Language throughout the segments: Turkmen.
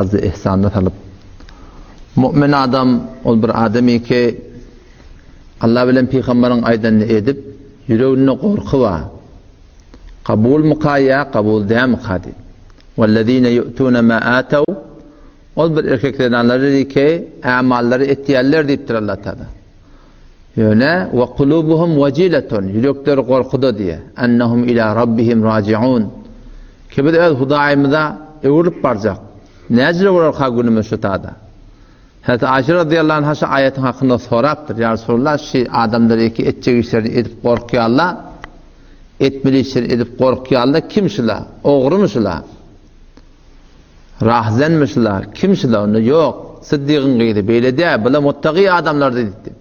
Fazly-ihsanda salyp. Mu'min adam ol bir adamyki, Allah bilen pygamberiň aýdanyny edip, ýüreginde gorky bar. Kabulmyka ýa kabul dälmika diýip. Wellezine yu'tune ma ataw Ol bir erkek zenanlary ki, ämallary etýärler diýipdir Allah Taala. Ýöne we kulubuhum wajilatun ýürekleri gorkuda diýe. Ennahum ila rabbihim rajiun. Ki biz öz Hudaýymyza öwrülip barjak. Näcile bolarka günümiz şu tada. Hazreti Aýşe razyýallahu anha şu aýatyň hakynda sorapdyr. Ýa Resulallah şu adamlar eki etjek işlerini edip gorkýarlar. Etmeli işlerini edip gorkýarlar. Kim şula? Ogrumy şula? Rahzenmi şula? Kim şula? Onda ýok. Syddygyň gyzy beýle däl. Bular muttagy adamlar diýdi.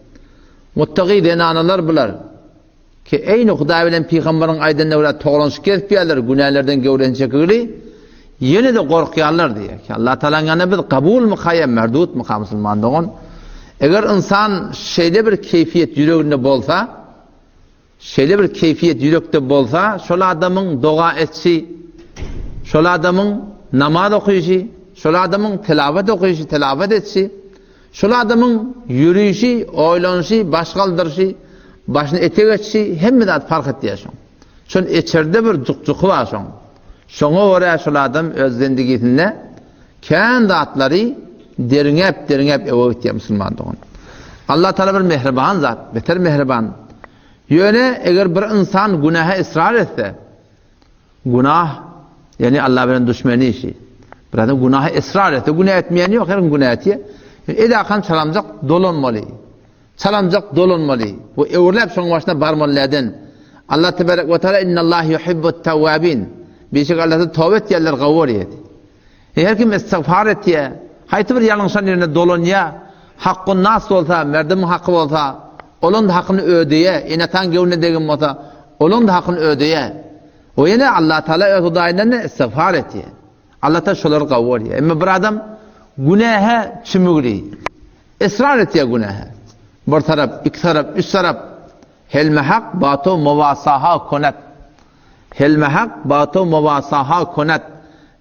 Muttagy zenanalar bular. Ki eýni Hudaý bilen pygamberiň aýdanyna görä toglanşyk gezip ýörler, günälerden göwresini çekigli, ýene-de gorkýarlar diýýär. Ki Allah Taalanyň ýanynda biz kabulmyka ýa merdutmyka musulman dogan? Eger ynsan şeýle bir keýfiýet ýüreginde bolsa, şeýle bir keýfiýet ýürekde bolsa, şol adamyň doga etşi, şol adamyň namaz okyşy, şol adamyň tilawat okyşy, tilawat etşi, Şol adamyň ýörişi, oýlanyşy, baş galdyryşy, başyny etek etşi hemme zat parh etýär şoň. Şol içerde bir juk-juky bar şoň. Şoňa görä şol adam öz zendigisinde kän zatlary derňäp-derňäp öwe gitýär musulman dogan. Allah Taala bir mähriban zat, beter mähriban. Ýöne eger bir ynsan günähe ysrar etse, Günah, ýagny Allah bilen duşmeni işi. Bir adam günaha ysrar etse, günä etmeýän ýok, her kim günä etýär. Edakan çalamjak dolanmaly. Çalamjak dolanmaly. Bu öwrüläp şoň başyna barmaly näden? Allah tebarek we taala innallah yuhibbut tawwabin. Bişik Allah toba etýänler gowy görýär. E, her kim istigfar etýär. Haýsy bir ýalňyşan ýerine dolanýar. Hakkun nas bolsa, merdimiň haky bolsa, olaň da hakyny ödeýär. Ene-ataň göwnüne degen bolsa, olaň da hakyny ödeýär. O ýene Allah Taala öz Hudaýyndan istigfar etýär. Allah Taala şolary gowy görýär. Emma bir adam günähe çümügli. Israr etýär günähe. Bir tarap, iki tarap, üç tarap. Helme hak bato muwasaha konet. Helme hak bato muwasaha konet.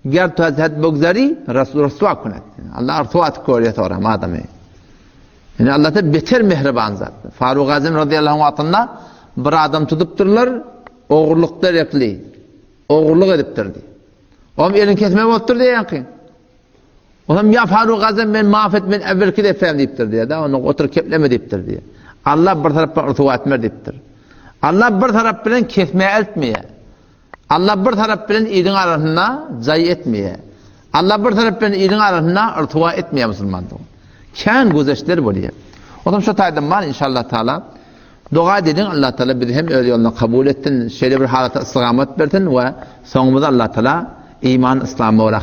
Ger tu az had bugzari ryswa konet. Allah ryswa atyp görýär soram adamy. Ýani Allah da beter mehriban zat. Faruk Azim radiyallahu anh wagtynda bir adam tutupdyrlar, ogurlykda rekli. Ogurlyk edipdir diýip. Oňam elini kesmeli bolupdyr diýýänki. Onam ýa Faruk Azam men maaf et men äwwelki depem diýipdir diýýär-de, onda otur kepleme diýipdir diýýär. Allah bir tarapdan ryswa etmer diýipdir. Allah bir tarap bilen kesmä eltmeýär. Allah bir tarap bilen iliň arasynda jaý etmeýär. Allah bir tarap bilen iliň arasynda ryswa etmeýär musulman dogan. Kän güzeşler bolýar. Onam şu taýdan bar inşallah taala. Doga ediň Allah taala bizi hem öz ýoluna kabul etsin, şeýle bir halata istigamat bersin we soňumyzy Allah taala iman islama görä.